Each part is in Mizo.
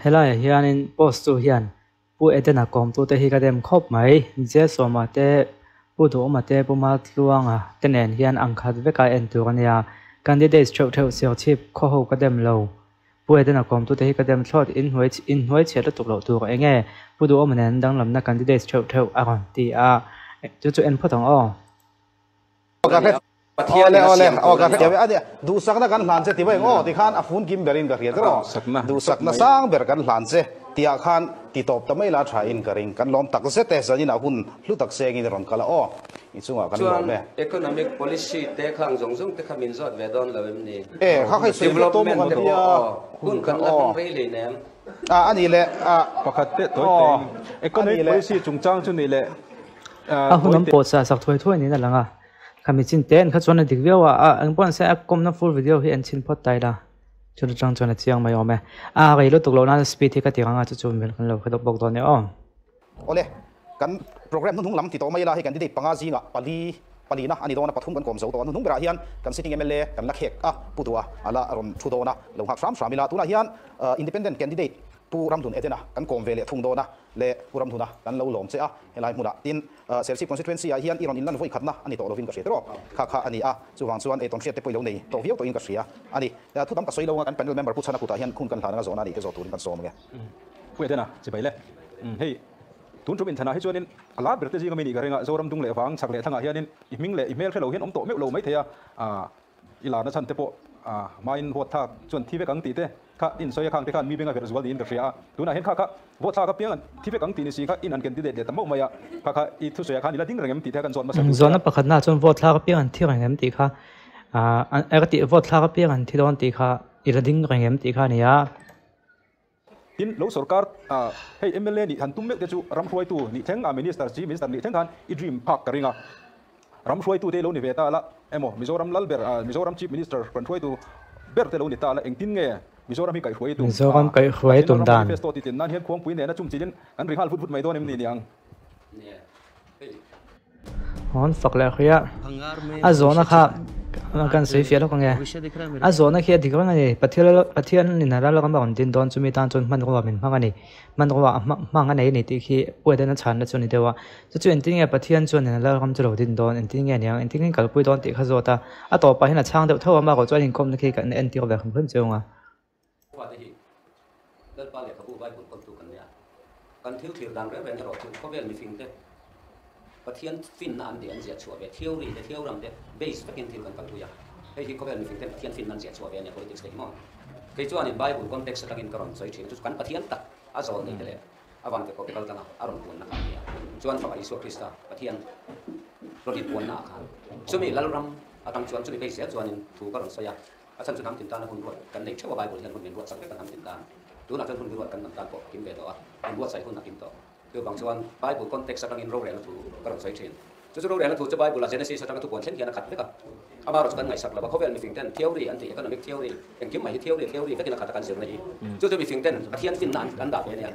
Helaiah hianin post tu hian Pu Edena kawmtute hi ka dem khawp mai. Jesawma te, Pu Duhawma te, Pu Matluanga te nen hian ang khat veka en tur a nia. Candidates theuh theuh Serchhip khaw ho ka dem lo. Pu Edena kawmtute hi ka dem thlawt. Inhnuai inhnuai chhiat lutuk loh tur eng nge Pu Duhawma nen an danglamna candidates theuh theuh a rawn ti a. Chu chu en phawt ang aw. Pathian in a siam tur a ni. Duhsakna kan hlan che ti mai ang aw tikhan a fun kim berin ka hria che rawh. Duhsakna sang ber kan hlan che tihah khan ti tawp ta mai la tha in ka ring. Kan lawm tak zet e, zaninah hun hlu tak sengin i rawn kal a aw. I chungah kan lawm e. Chuan economic policy te kha ang zawng zawng te kha min zawt ve dawn lo em ni? E, kha kha i sawi vek tawh maw kan Development te tia. pawh aw, hun kan la hmang rei hlei nem. A, a nih leh a. Pakhat te tawi Aw, teng. a Economic nih leh. policy chungchang chu nih leh A hun tawi an te. pawh chah sak thuai thuai niin a lang a. Khami chin te an kha chuan a dik viau a, a eng pawh an se a kawmna full video hi an chhin phawt ta ila chu atang chuan a chiang mai awm e. A rei lutuk loh nan speed hi ka ti rang a chu chu mil kan lo hre dawk bawk dawn e aw. Awle, kan program hnuhnung lam ti tawh mai ila hei candidate panga zingah pali palina a ni dawn a, pathum kan kawm zo tawh a, hnuhnung berah hian kan sitting mla kan la khek a, Pu Duha a la rawn thu dawn a, lo nghak hram hram ila tunah hian independent candidate Pu Ramdun Edena kan kawm ve leh thung dawn a, le Pu Ramduna kan lo lawm che a, helai hmunah tin Serchhip constituency ah hian i rawn inlan vawi khatna a ni tawh lovin ka hria tiraw? Kha kha a ni a, chuvang chuan eiton hriat te pawh i lo nei tawh viau tawhin ka hria a ni. Thu tam ka sawi lo anga kan panel member Pu Chhana kutah hian khun kan hlan anga zawhna a nih te zawh turin kan sawm ange. Pu Edena, chibai le. Hei, tun tum inthlanah hi chuanin a lar ber te zinga mi nih ka ring a, Zoram dung leh vang chak leh thlangah hianin i hming leh i hmel hre lo hian awm tawh meuh lo maithei a, I larna chhan te pawh hmain vote thlak chuan thi vek ang tih te kha in sawi a khang te khan mi benga verh zual niin ka hria a. Tunah hian kha kha vote thlak apiang an thi vek ang tih ni si kha in an candidate leh ta mauh mai a. Kha kha i thusawiah khan i la ding reng em tih te kha kan zawt hmasa duh che a. Zawhna pakhatnaah chuan vote thlak apiang an thi reng em tih kha ka tih vote thlak apiang an thi dawn tih kha i la ding reng em tih kha a ni a. Tin, lo sorkar hei mla nih han tum meuh te chu ram hruaitu nih thleng a Minister, Chief Minister nih thleng khan i dream phak ka ring a. Ram hruaitu te lo ni ve ta la emaw Mizoram lal ber Mizoram Chief Minister kan hruaitu ber te lo ni ta la engtin nge Mizoram hi kaihhruai tum Mizoram kaihhruai Pathian tum ram dan. manifesto ti tlin nan hian khuangpui nena chumchilin kan ri nghal vut vut mai dawn em ni niang. Hawn fak leh hria a zawhna kha kan sawi fiah lawk ange a zawhna khi a dik reng a ni Pathian Pathian in a ral ram a rawn din dawn chumi tan chuan hmanrua min hmang a ni hmanrua a hmang a nei a ni tih khi Puaden a chhanna chu a ni deuh a chu chu engtin nge Pathian chuan in a lal ram chu lo din dawn engtin nge niang engtin nge kalpui dawn tih kha zawt a a tawpah hian a chhang deuh tho a amaherawh chuan inkawmna khi kan entir ve hrim hrim chiang a. Fate hi Lalpa lehkhabu Bible kawltu kan nia. Kan thil thlir dan reng reng erawh chu khawvel mifingte Pathian finna an tih an ziah chhuah ve theory te theoram te base vekin thil kan kalpui a. Hei hi khawvel mifingten Pathian finna an ziah chhuah ve a nia politics te hi maw. Kei chuanin Bible context atangin ka rawn sawi thin a chu chu kan Pathian tak a zawl nei te leh a van te pawh te kal tlang a a rawn puanna kha a ni a. Chuan Fapa Isua Krista Pathian rawn inpuanna ah khan chumi Lalram atang chuan chumi base zel chuanin thu ka rawn sawi a. A chhan chu hnam tin tana hun ruat kan nei theuh a, Bible hian hun min ruat sak vek a hnam tin tan. Tunah chuan hun hi ruat kan hnam tan pawh a kim ve tawh a, inbuatsaih hun a kim tawh. Chuvang chuan Bible context atangin rorelna thu ka rawn sawi thin. Chu chu rorelna thu chu Bible-a Genesis atanga thupuan thleng hian a khat vek a. Amaherawhchu kan ngaihsak lo a, khawvel mifing ten theory an tih, economic theory, engkim mai hi theory, theory vekin a khat a kan zirna hi. Chu chu mifing ten Pathian finna an dah ve a nia.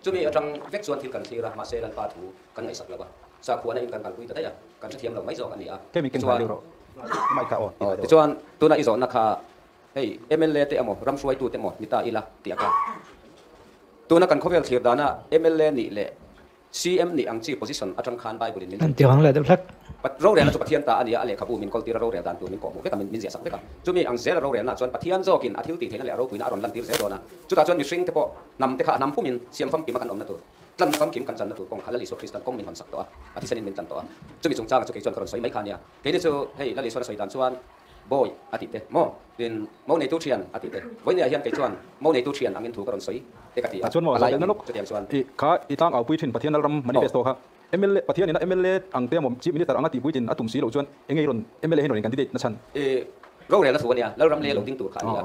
Chumi atang vek chuan thil kan thlir a, mahse Lalpa thu kan ngaihsak lo a. Sakhuana in kan kalpui ta daih a, kan hrethiam lo mai zawk a ni a. Tichuan. Tichuan, tuna i zawhna kha hei mla te emaw, ram hruaitu te emaw ni ta ila tih a kha. Tuna kan khawvel thlir dana mla nih leh CM nih ang chi position atang khan Bible in min An tirang leh deuh hlek. Rorelna chu Pathian ta a nia, a lehkhabu min kawltir a rorel dan tur min kawhhmuh vek a, min ziahsak vek a. Chumi ang zela rorelna chuan Pathian zawkin a thil tih theihna leh a ropuina a rawn lantir zel dawn a. Chutah chuan mihring te pawh hnam te kha a hnam pumin siam famkim a kan awmna tur. Tlan famkim kan channa tur kawng kha Lal Isua Kristan kawng min hawn sak tawh a, a thisenin min tlan tawh a. Chumi chungchangah chu kei chuan ka rawn sawi mai kha a nia. Keini chu hei Lal Isuan a sawi dan chuan Bawi a tih te maw tin mo neitu thian a tih te vawinia hian kei chuan mo neitu thian angin thu ka rawn sawi te ka ti a, Chuan maw a lai zawhbelna angin lawk chutiang chuan. I kha i tlang au pui thin Pathian Lalram manifesto kha mla Pathian ina mla ang te emaw Chief Minister anga tihpui tin a tum si loh chuan enge i rawn mla hi rawn in candidate na chhan. I rorelna thu a nia, Lalram lei a lo ding tur kha a ni a.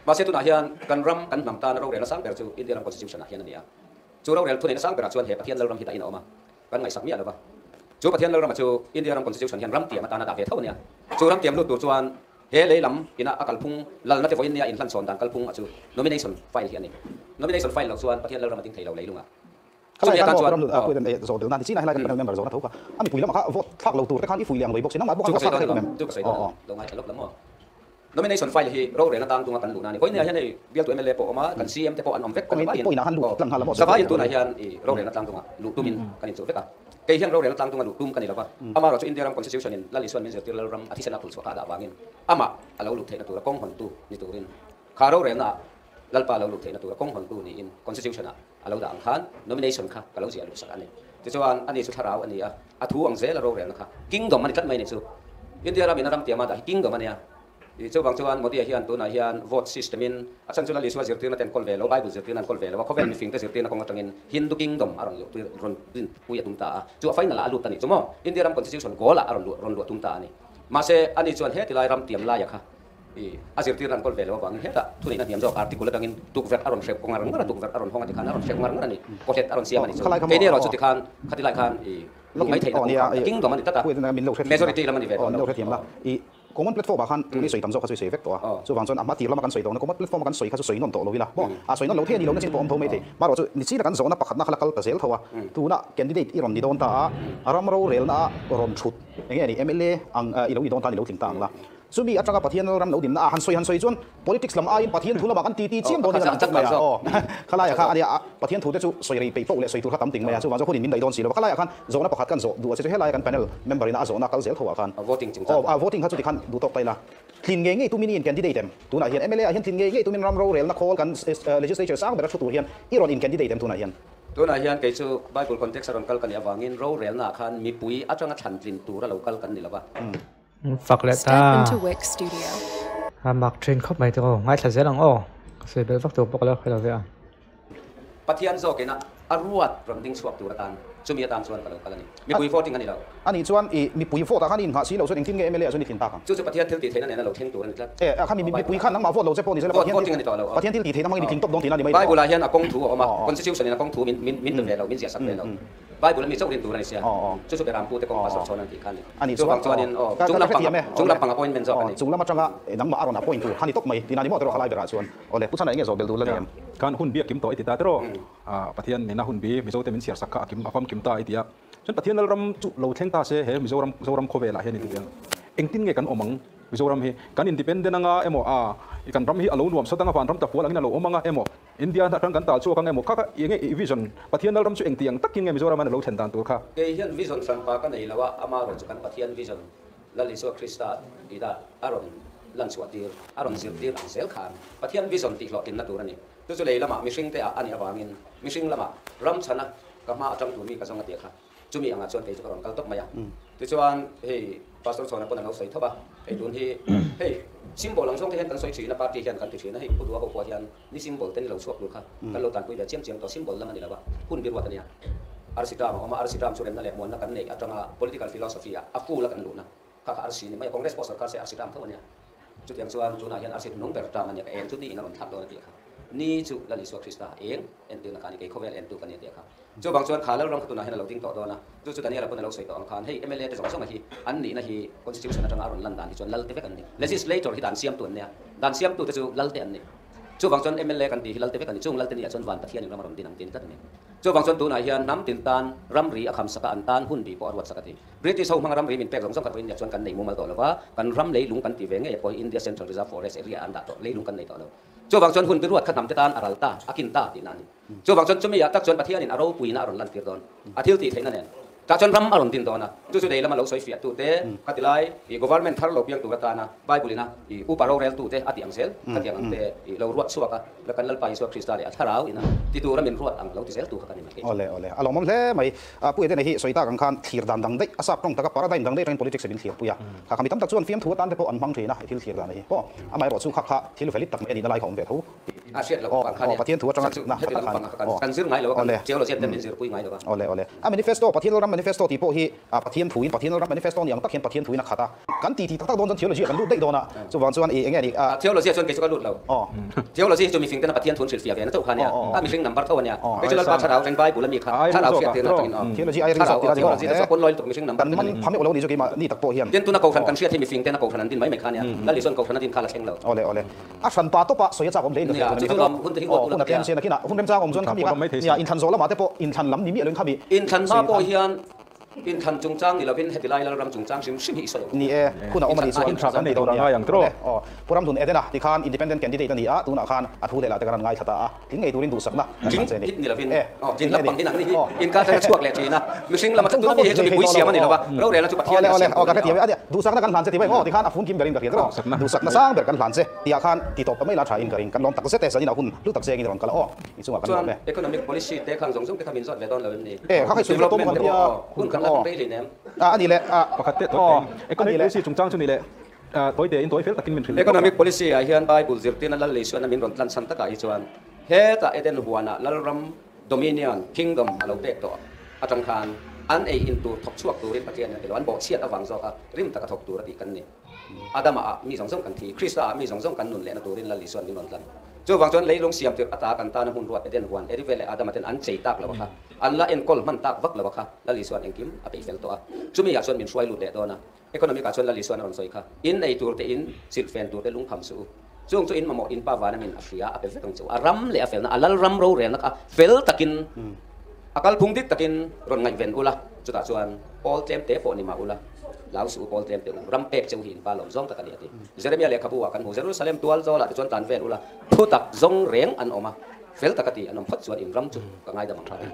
Mahse tunah hian kan ram kan hnam tana rorelna sang ber chu India ram Constitution ah hian a ni a. Chu rorel thuneihna sang berah chuan he Pathian Lalram hi dahin a awm a, kan ngaihsak miah lo va. Chu Pathian Lalrama chu India ram Constitution hian ram tiam atana dah ve tho a nia. Chu ram tiam lut tur chuan he lei lam ina a kalphung lalna te vawiin nia inhlanchhawn dan kalphung a chu nomination file hi a ni. Nomination file loh chuan Pathian Lalram a ding thei lo leilungah. Khalai khan maw ram zawh belh nan ti chin a helai kan panel member zawhna tho kha a mipui lamah kha vote thlak lo tur te khan i fuih leh ang lawih bawk si nangmah bawk khan vote thlak thei tum em? Chu ka sawi dawn lo, lo ngaithla lawk la maw? Nomination file hi rorelna tang tunga kan luhna a ni. Vawiinah hian hei bialtu mla pawh a awm a, kan CM te pawh an awm vek kan vaiin aw zavaiin tunah hian i rorelna tlang tunga luh tumin kan inchuh vek a. Kei hian rorelna tlang tunga luh tum ka ni lo va, amaherawh chu India ram Constitution in Lal Isuan min zirtir Lalram a thisen a phul chhuah kha a dah vangin amah a lo luh theihna tura kawng hawntu ni turin kha rorelna ah Lalpa a lo luh theihna tura kawng hawntu niin Constitution ah a lo dah ang khan nomination kha ka lo ziah luh sak a ni. Tichuan ani chu thlarau a ni a, a thu ang zela rorelna kha kingdom a ni tlat mai a ni chu. India ram in a ram tiama dah hi kingdom a nia. Ih chuvang chuan Modi-a hian tunah hian vote system in a chhan chu Lal Isua zirtirna te an kawl ve lo, Bible zirtirna an kawl ve lo a, khawvel mifing te zirtirna kawng atangin Hindu kingdom a rawn luh rawn dinpui a tum ta a, chu a final ah a lut a nih chu maw? India ram constitution goal ah a rawn luh rawn luah tum ta a ni. Mahse ani chuan heti lai ram tiam laia kha ih a zirtirna an kawl ve lo avangin hetah thuneihna hniam zawk article atangin tukverh a rawn hreuh ngar ngar a, tukverh a rawn hawng a tikhan a rawn hreuh ngar ngar a ni, kawhlet a rawn siam a nih chu. Keini erawh chu tikhan khati lai khan ih luh mai theihna kawng kha kingdom a ni tlat a, majority lam a ni ve tawh lo. Common platform ah khan tun i sawi tam zawk kha chu i sawi vek tawh a, chuvang chuan a hma tir lama kan sawi tawhna common platform a kan sawi kha chu sawi nawn tawh lo ila maw? A sawi nawn lo thei a ni lohna chin pawh awm tho mai thei. Marawh chu nichina kan zawhna pakhatna kha la kal ta zel tho a, tuna candidate i rawn ni dawn ta a, ram rorelna a rawn thut eng nge ni mla ang i lo ni dawn ta ni lo tling ta ang la. Chumi atanga Pathian ram lo dinna a han sawi han sawi chuan Politics lam aiin Pathian thu lamah kan titi chiam dawn in a lang tlat mai a, aw khalaiah kha ania Pathian thu te chu sawi rei peih poh leh sawi tur kha tam ting mai a, chuvang chuan hunin min daih dawn si lo va, khalaiah khan zawhna pakhat kan zawh duh a che chu helai kan panel member ina a zawhna kal zel tho ah khan aw voting kha chuti khan duh tawk ta ila tlin ngei ngei tumin i in candidate em tunah hian mla ah hian tlin ngei ngei tumin ram rorelna khawl kan legislature sang bera thu tur hian i rawn in candidate em tunah hian. Tunah hian kei chu Bible context a rawn kal ka nih avangin rorelna ah khan mipui atanga thlan tlin tura lo kal kan ni lo va. Fak leh ta. A mak thin khawp mai tawh aw. Ngaithla zel ang aw. Ka sawi belh vak tur pawh ka lo hre lo ve a. Pathian zawkin a a ruat rawn ding chhuak tur atan chumi atan chuan ka lo kal a ni. Mipui voting a ni lo. Ani chuan i mipui vote ah khan i inngah si lo chuan engtin nge mla ah chuan i tlin tak ang? Chu chu Pathian thil tih theihna nena lo thleng tur a ni tlat. E, kha mi mipui khan nangmah vote lo che pawh ni se la Pathian voting a ni tawh lo. Pathian thil tih theihna hmangin i tling tawp dawn tihna a ni mai lo. Bible ah hian a kawng thu a awm a, Constitution in a kawng thu min min min pe ve lo, min ziah sak ve lo. Bible a mi chauh rin tur a ni sia, chu chu Beram pute kawng pastor chhawn an tih kha a ni. Chuvang chuanin aw, chung lam pang chung lam pang appointment zawk a ni. Chung lam atanga nangmah a rawn appoint tur kha ni tawp mai tina ni maw tiraw khalai berah chuan. Awle, Pu Chhana enge zawh belh duh la ni em? Khan hun bi a kim tawh i ti ta tiraw? Pathian nena hun bi Mizote min chhiar sak kha a kim a famkim ta i ti a. Chuan Pathian Lalram chu lo thleng ta se he Mizoram Zoram khawvelah hian i ti tel. Engtin nge kan awm ang? Mizoram hi kan independent anga emaw a kan ram hi a lo nuam sawt anga vanram ta fual angin a lo awm anga emaw India atang kan tal chhuak ang emaw kha kha enge i vision Pathian Lalram chu engti ang takin nge Mizoram an a lo thlen dan tur kha? Kei hian vision hranpa ka nei lo a, ama rawn chu kan Pathian vision Lal Isua Krista ila a rawn lan chhuah tir, a rawn zir tir ang zel khan Pathian vision tih hlawhtlinna tur a ni. Chu chu lei lamah mihring te ah a nih avangin mihring lamah ram chhana ka hma atang tur mi ka zawng a tih kha. Chumi angah chuan kei chu ka rawn kal tawp mai a. Tichuan hei Pastor Chhawna pawn a lo sawi thawp a, hei tun hi hei symbol ang zawng te hian kan sawi thin a, party hian kan ti thin a, hei Pu Duha ho pawh hian ni symbol te ni lo chhuak tur kha kan lo tanpui ve chiam chiam tawh, symbol lam a ni lo a, hun bi ruat a nia. Arsi term a awm a, arsi term chu remna leh muanna kan neih atanga political philosophy ah a full a kan luhna kha kha arsi ni mai a, Congress pawh sorkar se arsi term tho a nia. Chutiang chuan tunah hian arsi hnung ber term a nia, ka eng chu ni in a rawn thlak dawn a tih kha. Ni chu Lal Isua Krista eng entirna kha a ni, kei khawvel entu ka ni a tih kha. Chuvang chuan kha Lalram kha tunah hian a lo ding tawh dawn a, chu chu Daniela pawn a lo sawi tawh ang khan hei mla te zawng zawng a hi an nihna hi Constitution atanga a rawn lan dan hi chuan lal te vek an ni. Legislator hi dan siamtu an nia, dan siamtu te chu lal te an ni. Chuvang chuan mla kan tih hi lal te vek an ni, chung lal te niah chuan van Pathianin ram a rawn din ang tiin tlat a ni. Chuvang chuan tunah hian hnam tin tan ramri a kham sak a, an tan hun bi pawh a ruat sak a ti. British ho hmanga ramri min pek zawng zawng khat pawh India chuan kan nei mumal tawh lo va, kan ram leilung kan ti ve ngei pawh hi India Central Reserve Forest area an dah tawh, leilung kan nei tawh lo. Chuvang chuan hun bi ruat kha hnam te tan a ral ta, a kin ta tihna a ni. Chuvang chuan chumi ah tak chuan Pathianin a ropuina a rawn lantir dawn, a thil tih theihna nen. Tah chuan ram a rawn din dawn a, chu chu lei lama lo sawi fiah tu te, ka ti lai, i government thar lo piang tur atana Bible ina i upa rorel tu te a ti ang zel, khatiang ang te i lo ruat chhuak a, la kan Lalpa Isua Krista leh a thlarau ina ti tura min ruat ang lo ti zel tu kha ka ni mai kei chu. Awle awle, a lawmawm hle mai. Pu Edena hi sawi tak ang khan thlir dan dang daih, a sap tawng taka paradigm dang daih atangin politics a min thlir pui a. Kha kha mi tam tak chuan fiamthu atan te pawh an hmang thin a, i thil thlir dan hi. Aw, amaherawh chu kha kha thil valid tak mai a nihna lai kha awm ve tho. A hriat loh vang kha nia. Pathian thu atanga na heti lam pang kha kan zir ngai lo a, kan theology ten min zirpui ngai lo a. Awle awle. A manifesto, Pathian Lalram manifesto tih pawh hi Pathian thuin Pathian Lalram manifesto ni ang tak hian Pathian thuin a khat a. Kan ti ti tak tak dawn chuan theology ah kan lut daih dawn a, chuvang chuan i enge a nih a. Theology ah chuan kei chu ka lut lo. Theology hi chu mifing tena Pathian thun hrilhfiah ve na chauh kha nia. A mihring number tho a nia. Kei chu Lalpa thlarau reng Bible a mi kha thlarau hriat tirna atangin aw. Theology ai ring zawk tih a ni maw? Theology te chu a pawn lawi lutuk mihring number te kan man pha meuh lo ni chu keimah ni tak pawh hian. Tin tuna kohhran kan hriat hi mifing tena kohhran an din mai mai kha nia. Lal Isuan kohhran a din kha la thleng lo. Awle awle. A hran pa tawpa sawi a chak awm hle in ka hria chuan a ni kha aw hun a tlem chian a kinah hun remchang awm chuan khami kha nia inthlan zawh lamah te pawh inthlan lam ni miah loin khami Inthlan hma pawh hian Inthlan chungchang ni lovin heti lai Lalram chungchang hrim hrim hi i sawi ang. Ni e, hun a awm a nih chuan Inthlak an nei tawh ngai ang tiraw? Aw, Pu Ramhlun Edena ti khan independent candidate a ni a, tunah khan a thu leh lah te kan rawn ngaithla ta a, tling ngei turin duhsakna kan hman che a ni. Tling hit ni lovin E, aw, tling lap ngei ang hi nang ni hi aw. Inkar thleng a chhuak leh thin a, mihring lama Chung tuna kha mi hi chu pawh mipui siam a ni lo va, rorelna chu Pathian Awle in a awle, siam aw tur ka a ni hrethiam a. e, a nia, duhsakna kan hlan che ti mai aw ti khan a fun kim berin ka hria tiraw, duhsakna sang ber kan hlan che tihah khan ti tawp ta mai la tha in ka ring, kan lawm tak zet e, zanin ah hun hlu tak zengin i rawn kal a aw. I chungah kan Chuan lawm e. economic policy te khang zawng zawng te kha min zawt ve dawn lo em ni? E, kha kha i sawi ve tawh Development maw te kan tia. pawh aw, hun kan la Aw. rei hlei nem. A, a ni le, a, Pakhat te tawi aw, te in. a Economic ni le. policy chungchang chu ni le, tawi te in tawi fel takin min hrilh leh Economic policy ah hian Bible zirtirna Lal Isuana min rawn tlan chhan takah hi chuan hetah Eden huanah Lalram Dominion, Kingdom, a lo pek tawh atang khan an ei in tur thawk chhuak turin Pathian in a ti lo, an bawhchhiat avang zawka rim taka thawk tur a tih kan ni. Adama ah mi zawng zawng kan thi, Krista ah mi zawng zawng kan nun lehna turin Lal Isuan min rawn tlan. Chuvang chuan leilung siam tirh ata kan tana hmun ruat Eden huan Erive leh Adama ten an chei tak lo a kha, an la enkawl hman tak vak lo a kha, Lal Isuan engkim a peih fel tawh a. Chumi ah chuan min hruai lut leh dawn a. Economic ah chuan Lal Isuan a rawn sawi kha, In ei tur te in, silhfen tur te lungkham suh u. Chung chu in mamawh in pa vana min a hria a pe vek ang che u. A ram leh a felna, a lal ram rorelna kha fel takin, a kalphung dik takin rawn ngaihven ula, chutah chuan pawl tlem te pawh ni mah ula, hlau suh u, pawl tlem te u, ram pek che u hi in pa lawm zawng tak a ni a ti. Jeremia lehkhabu ah kan hmu, Jerusalem tual zawlah te chuan tan vel ula, thu tak zawng reng an awm a, fel tak a ti an awm phawt chuan in ram chu ka ngaidam ang a ti.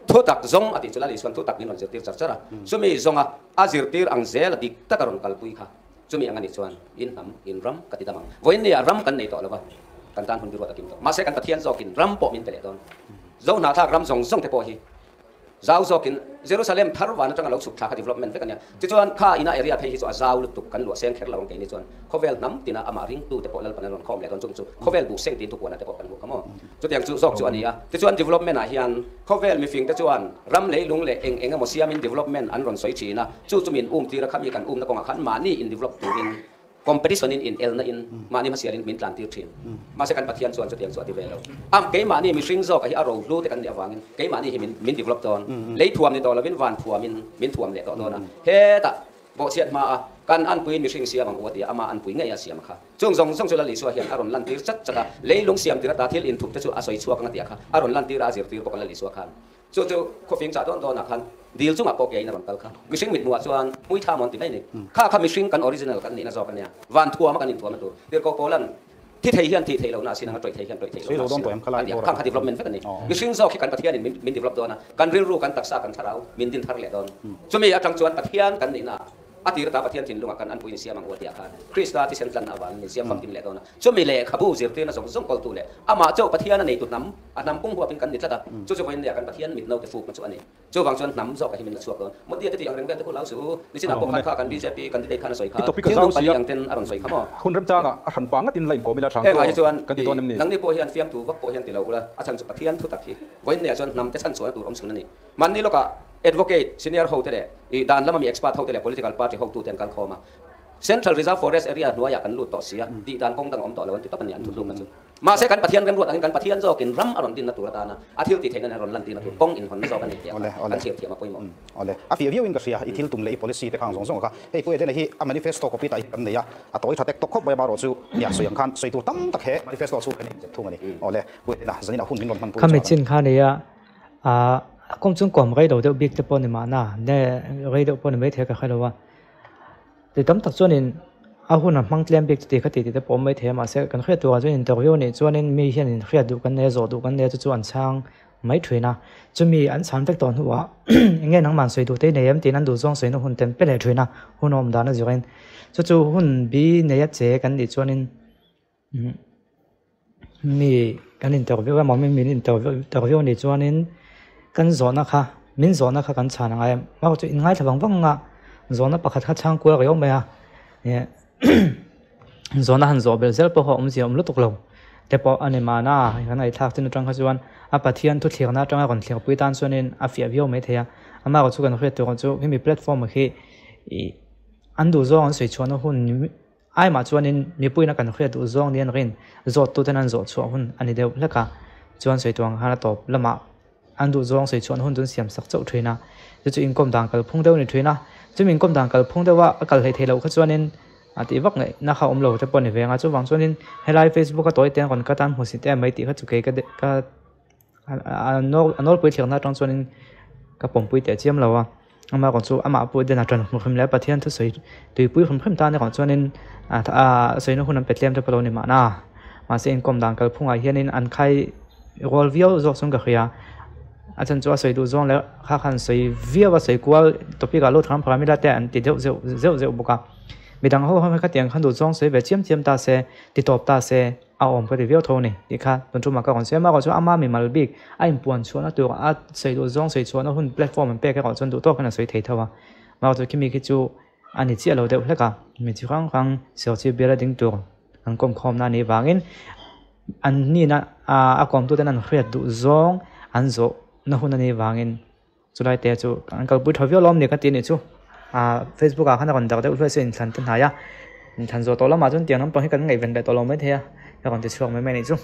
Thu tak zawng a tih chu Lal Isuan thu tak min rawn zirtir char char a, chumi zawnga a zirtir ang zel a dik tak a rawn kalpui kha. Chumi ang a nih chuan in hnam, in ram ka ti dam ang. Vawiin nia ram kan nei tawh lo va, kan tan hun biruat a kim tawh. Mahse kan Pathian zawkin ram pawh min pe leh dawn. Zo hnahthlak ram zawng zawng te pawh hi zau zawkin Jerusalem thar van atanga lo chhuk thla kha development vek a nia. Tichuan kha ina area phei hi chu a zau lutuk kan luah seng kher lo ang keini chuan khawvel hnam tina amah ringtu te pawh Lalpan an rawn khawm leh dawn chung chu khawvel buh seng tiin thupuanah te pawh kan hmuh kha maw. Chutiang chu zawk chu a ni a. Tichuan development ah hian khawvel mifing te chuan ram leilung leh eng eng emaw siamin development an rawn sawi thin a, chu chu min um tir a, khami kan umna kawngah khan mahni in develop turin competition in in elna in mahni hmasialin min tlan tir thin. Mahse kan Pathian chuan chutiang chu a ti ve lo. Am keimahni mihring zawk a hi a rohlu te kan nih avangin keimahni hi min min develop dawn. Lei thuam ni tawh lovin van thuamin min thuam leh tawh dawn a. Hetah bawhchhiat hma a kan anpuiin mihring siam ang u a ti a, ama anpui ngei a siam kha. Chung zawng zawng chu Lal Isua hian a rawn lantir chat chat a, leilung siam tir ata thil inthup te chu a sawi chhuak ang a tih kha a rawn lantir a, a zirtir bawk a Lal Isua khan. Chu chu khawfing chah dawn dawnah khan dil chungah pawh keiin a rawn kal kha. Mihring mithmuhah chuan hmui tha maw an ti mai a ni. Kha kha mihring kan original kan nihna zawk a nia. Van thuama kan inthuamna tur. Tirhkoh Paulan thi thei hian thih theih lohna a sin ang a, tawih thei hian tawih theih lohna a sin ang a ti a. Khang kha development vek a ni. Mihring zawk hi kan Pathianin min develop dawn a, kan rilru, kan taksa, kan thlarau min din thar leh dawn. Chumi atang chuan Pathian kan nihna A tir ata Pathian thinlungah kan anpui insiam ang u a tih ah khan Krista thisen tlanna avangin min siam famkim leh dawn a. Chumi lehkhabu zirtirna zawng zawng kawltu leh amah chauh Pathian a neitu hnam, a hnam pung huapin kan ni tlat a. Chu chu vawiin leh kan Pathian mit naute fukna chu a ni. Chuvang chuan hnam zawk a hi min la chhuak dawn. Modi te tih ang reng vel te khu lau suh u. Nichinah pawh khan kha kan bjp candidate khan a sawi kha. Thil nung pali ang ten a rawn sawi kha maw? Hun remchangah a hran pa ngatin la inkawm ila thang Hengah hi chuan kan ti dawn em ni? Nangni pawh hian fiamtu vak pawh hian ti lo ula, a chhan chu Pathian thutak hi vawiin leh chuan hnam te chhan chhuahna tur awm chhun a ni. Mahni lawkah Advocate, senior hote leh i dan lama mi expert hote leh political party hotute an kal khawm a. Central Reserve Forest area hnuaiah kan lut tawh si a, tih dan kawng dang a awm tawh lo an ti tawp a ni an thutlukna chu. Mahse kan Pathian remruat angin kan Pathian zawkin ram a rawn dinna tur atana a thil tih theihna nen a rawn lantirna tur kawng inhawnna zawk a ni tih a kha kan thlir thiam a pawimawh. Awle, a fiah viauin ka hria, i thil tum leh i policy te khang zawng zawng a kha. Hei Pu Edena hi a manifesto copy tah hi kan nei a, a tawi tha tek tawk khawp mai a, marawh chu nia sawi ang khan sawi tur tam tak he manifesto chhung hian a inzep thung a ni. Awle, Pu Edena, zanin ah hun min rawn hmanpui Khami chuan chin kha nia A kawng chung kawm rei lo deuh bik te pawh ni mahna ne rei deuh pawh ni maithei ka hre lo a ti tam tak chuanin a hun a hmang tlem bik chuti kha tih tih te pawh awm maithei a mahse kan hriat turah chuan interview a nih chuanin mi hianin hriat duh kan nei a zawh duh kan nei a chu chu an chhang mai thin a chumi an chhan vek tawh hnuah eng nge nangmah sawi duh te i nei em tiin an duh zawng sawina hun tem pe leh thin a hun a awm dan a zirin chu chu hun bi nei a che kan nih chuanin. Mi kan interview emaw mi min interview anih chuanin kan zawhna kha min zawhna kha kan chhan angai a erawh chu inngaithla vang vang a zawhna pakhat kha chhang kual riau mai a zawhna han zawh belh zel pawh kha awmzia awm lutuk lo te pawh a ni mahna kan ngaihthlak chin atang kha chuan a Pathian thu thlirna atanga rawn thlirpui tan chuanin a fiah viau maithei a amaherawh chu kan hriat tur chu hemi platform ah hi ih an duh zawng an sawi chhuahna hun. Aimah chuanin mipuiin a kan hriat duh zawng nia rin zawttuten an zawh chhuah hun a ni deuh hlek a, chuan sawi tuang khan a tawp lamah an duh zawng sawi chhuahna hun chu an siam sak chauh thin a, chu chu inkawm dan kalphung deuh a ni thin a, chumi inkawm dan kalphung deuha a kal hleih theih loh kha chuanin a tih vak ngaihna kha awm lo te pawh a ni ve ang a, chuvang chuanin helai Facebook a tawi te an rawn cut a an hmu si te mai tih kha chu kei ka ka a nawlpui thlirna atang chuanin ka pawmpui teh chiam lo a. Amah erawh chu amah pawh den a ṭan hmu hrim leh Pathian thusawi tuipui hrim hrim tan erawh chuanin a sawina hun an pe tlem te pawh lo ni mahna. Mahse inkawm dan kalphungah hianin an khai rual viau zawk chuan ka hria. A chhan chu a sawi duh zawng leh kha khan sawi viau a sawi kual topic ah lut hram hram ila te an ti deuh zeuh zeuh zeuh bawk a. Midang ho ho khatiang khan duh zawng sawi ve chiam chiam ta se ti tawp ta se a awm ka ti viau tho a ni tih kha tun tumah ka rawn sawi a. Amaherawh chu ama mimal bik a inpuan chhuahna tur a sawi duh zawng sawi chhuahna hun platform an pek erawh chuan duh tawkin a sawi thei tho a. Amaherawh chu khimi khi chu a ni chiah lo deuh hlek a, mi chi hrang hrang Serchhip biala ding tur an kawm khawmna a nih vangin an hnihna a kawmtuten an hriat duh zawng an zawhna hun a nih vangin Chulai te chu an kalpui tha viau lawm ni ka ti anih chu ah facebook ah khan a rawn dak deuh hluai se inthlan te hnai a inthlan zawh tawh lamah chuan tiang lampang hi kan ngaihven leh tawh lo maithei a ka rawn ti chhuak mai mai anih chu.